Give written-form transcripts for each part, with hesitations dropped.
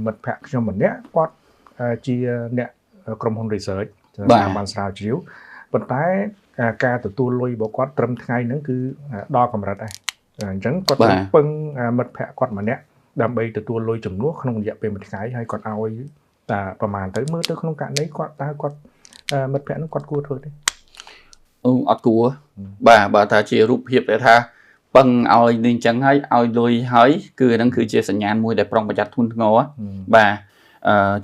មិត្តភ័ក្តិខ្ញុំម្នាក់គាត់ជាអ្នកក្រុមហ៊ុន research តាមបានស្រាវជ្រាវប៉ុន្តែការទទួលលុយរបស់គាត់ត្រឹមថ្ងៃហ្នឹងគឺដល់កម្រិតដែរអញ្ចឹងគាត់ត្រូវពឹងមិត្តភ័ក្តិគាត់ម្នាក់ដើម្បីទទួលលុយជំនួសក្នុងរយៈពេលមួយថ្ងៃហើយគាត់ឲ្យតែប្រហែលទៅមើលទៅក្នុងករណីគាត់តើគាត់មិត្តភ័ក្តិហ្នឹងគាត់គួរធ្វើទេ អូអត់គួរបាទបើថាជារូបភាពដែលថាពឹងឲ្យនេះអញ្ចឹងហើយឲ្យលុយហើយគឺហ្នឹងគឺជាសញ្ញាណមួយដែលប្រុងប្រយ័ត្នធ្ងន់ធ្ងរបាទ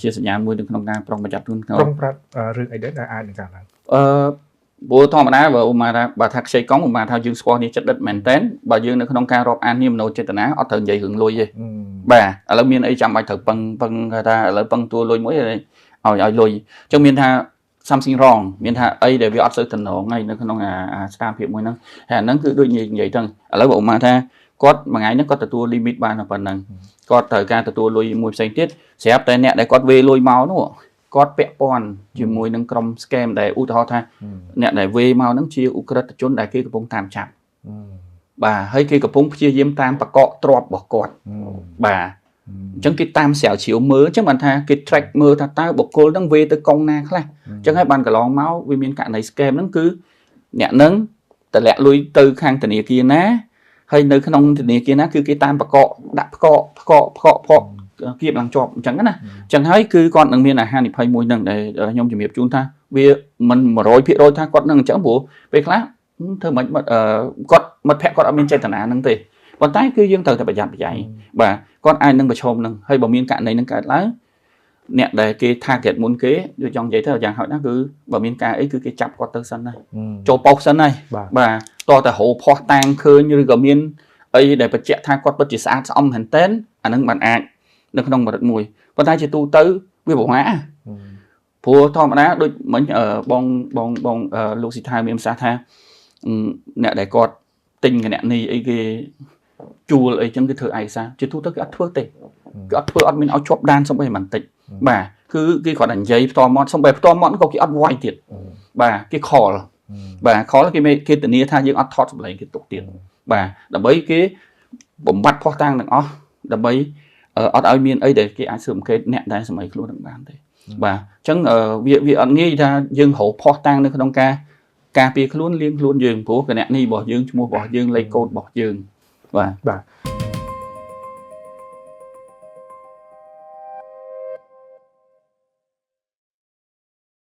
ជាសញ្ញាណមួយនៅក្នុងការប្រុងប្រយ័ត្នធ្ងន់ធ្ងរ ប្រុងប្រយ័ត្នរឿងអីដែរដែលអាចនឹងកើតឡើង ព្រោះធម្មតាបើឧមាថាបើថាខ្ចីកង់ឧមាថាយើងស្គាល់គ្នាចិត្តដិតមែនតើបើយើងនៅក្នុងការរាប់អាននេះមនោចេតនាអត់ត្រូវនិយាយរឿងលុយទេបាទឥឡូវមានអីចាំបាច់ត្រូវពឹងពឹងគេថាឥឡូវពឹងទួលុយមួយឲ្យឲ្យលុយអញ្ចឹងមានថា something wrong មានថាអីដែលវាអត់សូវតំណងហើយនៅក្នុងអាស្ថានភាពមួយហ្នឹងហើយអាហ្នឹងគឺដូចនិយាយទៅឥឡូវបើឧមាថាគាត់មួយថ្ងៃហ្នឹងគាត់ទទួល limit បានតែប៉ុណ្្នឹងគាត់ត្រូវការទទួលលុយមួយផ្សេងទៀតស្រាប់តែអ្នកដែលគាត់វេលុយមកនោះគាត់ពាក់ព័ន្ធជាមួយនឹងក្រុម scam ដែលឧទាហរណ៍ថាអ្នកដែលវេមកហ្នឹងជាឧក្រិដ្ឋជនដែលគេកំពុងតាមចាប់បាទហើយគេកំពុងព្យាយាមតាមបកកទ្រព្យរបស់គាត់បាទអញ្ចឹងគេតាមស្រាវជ្រាវមើលអញ្ចឹងបានថាគេ track មើលថាតើបុគ្គលហ្នឹងវេទៅកងណាខ្លះអញ្ចឹងហើយបានកន្លងមកវាមានករណី scam ហ្នឹងគឺអ្នកហ្នឹងតម្លាក់លុយទៅខាងធនាគារណាហើយនៅក្នុងធនាគារណាគឺគេតាមបកកដាក់ផ្កកផ្កកផ្កកផ្កកគៀបឡើងជាប់អញ្ចឹងណាអញ្ចឹងហើយគឺគាត់នឹងមានអាហានិភ័យមួយហ្នឹងដែលខ្ញុំជំរាបជូនថាវាមិន100%ថាគាត់នឹងអញ្ចឹងព្រោះពេលខ្លះធ្វើមិនគាត់មិត្តភក្តិគាត់អត់មានចេតនាហ្នឹងទេប៉ុន្តែគឺយើងត្រូវតែប្រយ័ត្នប្រយែងបាទគាត់អាចនឹងប្រឈមនឹងហើយបើមានករណីហ្នឹងកើតឡើងអ្នកដែលគេ target មុនគេដូចចង់និយាយទៅយ៉ាងហោចណាស់គឺបើមានការអីគឺគេចាប់គាត់ទៅសិនហើយចូលប៉ុស្តិ៍សិនហើយបាទតោះតែរោផោះតាំងឃើញឬក៏មានអីដែលបញ្ជាក់ថាគាត់ពិតជាស្អាតស្អំមែនតែនអាហ្នឹងបានអាចនៅក្នុងកម្រិតមួយប៉ុន្តែជាទូទៅវាពិបាកព្រោះធម្មតាដូចមិញបងបងបងលោកស៊ីថាមានប្រសាសន៍ថាអ្នកដែលគាត់ទិញគណនីអីគេជួលអីចឹងគេធ្វើឯកសារជាទូទៅគេអត់ធ្វើទេគេអត់ធ្វើអត់មានឲ្យជាប់ដានសំបីបន្តិចបាទគឺគេគ្រាន់តែនិយាយផ្ទាល់មាត់សំបីផ្ទាល់មាត់ក៏គេអត់វាយទៀតបាទគេ call បាទ call គេគេធានាថាយើងអត់ថតសម្លេងគេទុកទៀតបាទដើម្បីគេបំបត្តិផុសតាងទាំងអស់ដើម្បីអត់ឲ្យមានអីដែលគេអាចស៊ើបអង្កេតអ្នកដែលសម័យខ្លួននឹងបានទេបាទអញ្ចឹងវាវាអត់ងាយថាយើងរកផុសតាងនៅក្នុងការការពារខ្លួនលៀងខ្លួនយើងព្រោះគណនីរបស់យើងឈ្មោះរបស់យើងលេខកូដរបស់យើងបាទ បាទ។